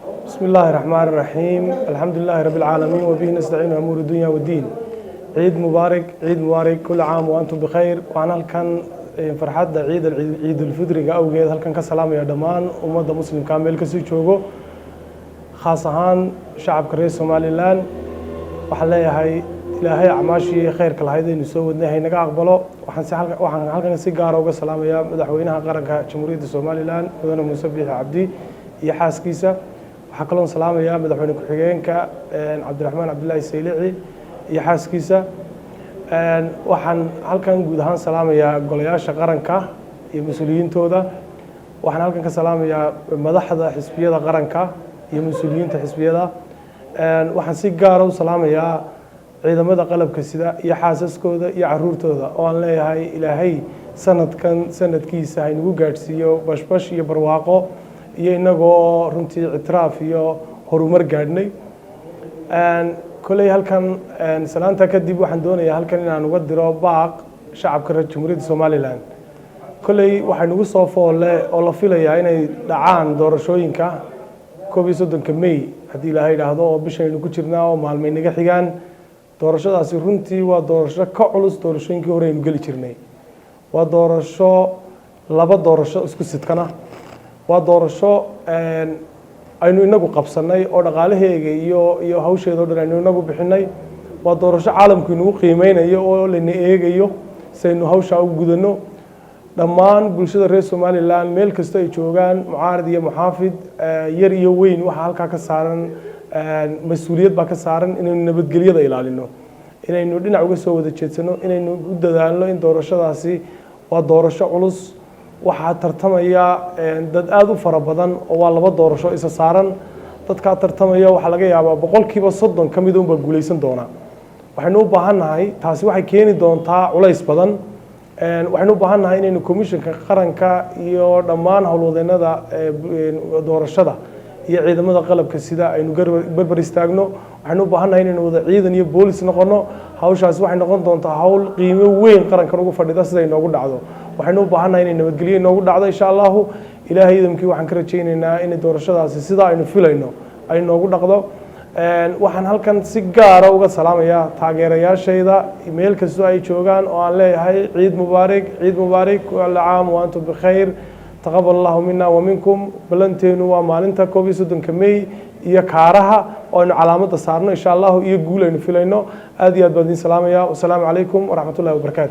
بسم الله الرحمن الرحيم، الحمد لله رب العالمين، وبه نستعين أمور الدنيا والدين. عيد مبارك، عيد مبارك، كل عام وأنتم بخير. Waxaan halkan farxadda ciid ciidulfidriga awgeed halkan ka salaamaya dhammaan ummadda muslimka meel kasii joogo, khaas ahaan shacabka reer Somaliland. Waxaan leeyahay Ilaahay acmaashii khayrka lahayd aynu soo wadnay haynaga aqbalo. Waxaan halkan si gaara uga salaamayaa madaxweynaha qaranka Jamhuuriyadda Somaliland, mudane Muuse Biixi Cabdi, iyo xaaskiisa. Waxaa kaloon salaamayaa madaxweyne ku-xigeenka Cabdiraxmaan Cabdilaahi Saylici iyo xaaskiisa. Waxaan halkan guud ahaan salaamayaa golayaasha qaranka iyo mas-uuliyiintooda. Waxaan halkan ka salaamayaa madaxda xisbiyada qaranka iyo mas-uuliyiinta xisbiyada. Waxaan si gaara u salaamayaa ciidamada qalabka sida iyo xaasaskooda iyo caruurtooda, oo aan leeyahay Ilaahay sanadkan sanadkiisa haynagu gaadhsiiyo bashbash iyo barwaaqo iyo inagoo runtii ictiraaf iyo horumar gaadhnay. Koley halkan salaanta kadib waxaan doonayaa halkan inaan uga diro baaq shacabka reer Jamhuuriyadda Somaliland. Kolley waxay nagu soo foolle oo la filayaa inay dhacaan doorashooyinka 31-ka May, haddii Ilaahay idhaahdo, oo bishaynu ku jirnaa oo maalmay naga xigaan. Doorashadaasi runtii waa doorasho ka culus doorashooyinkii hore aynu geli jirnay. Waa doorasho laba doorasho isku sidkana, waa doorasho aynu inagu qabsanay oo dhaqaalaheega iyo hawsheeda o dhan aynu inagu bixinay. Waa doorasho caalamku inagu qiimeynayo oo lana eegayo si aynu hawshaa u gudano. Dhammaan bulshada reer Somaliland meel kasta ay joogaan, mucaarid iyo muxaafid, yar iyo weyn, waxaa halkaa ka saaran mas-uuliyad baa ka saaran inaynu nabadgelyada ilaalino, inaynu dhinac uga soo wada jeedsano, inaynu u dadaalno in doorashadaasi waa doorasho culus. Waxaa tartamaya dad aada u fara badan oo waa laba doorasho isa saaran. Dadkaa tartamaya waxaa laga yaabaa 30% ka mida unbaa guuleysan doonaa. Waxaynu u baahan nahay, taasi waxay keeni doontaa culays badan. Waxaynu u baahan nahay inaynu komishanka qaranka iyo dhammaan howlwadeennada doorashada iyo ciidamada qalabka sida aynu berber istaagno. Waxaynu u baahan nahay inaynu wada ciidan iyo boolis noqono. Hawshaasi waxay noqon doontaa hawl qiimo weyn qarankan ugu fadhida sida inoogu dhacdo. Waxaynu u baahan nahay inay nabadgelyo inoogu dhacdo, insha Allahu. Ilaahay idamkii waxaan ka rajaynaynaa inay doorashadaasi sidaa aynu filayno ay noogu dhaqdo. Waxaan halkan si gaara uga salaamayaa taageerayaashayda meel kastoo ay joogaan, oo aan leeyahay ciid mubaarak, ciid mubaarak، كل عام وأنتم بخير، تقبل الله منا ومنكم. Ballanteenu waa maalinta 31-ka May iyo kaaraha oo aynu calaamadda saarno, insha Allahu, iyo guul aynu filayno. Aad iyo aad baan idin salaamaya. Wasalaamu calaykum waraxmat ullahi wabarakaatu.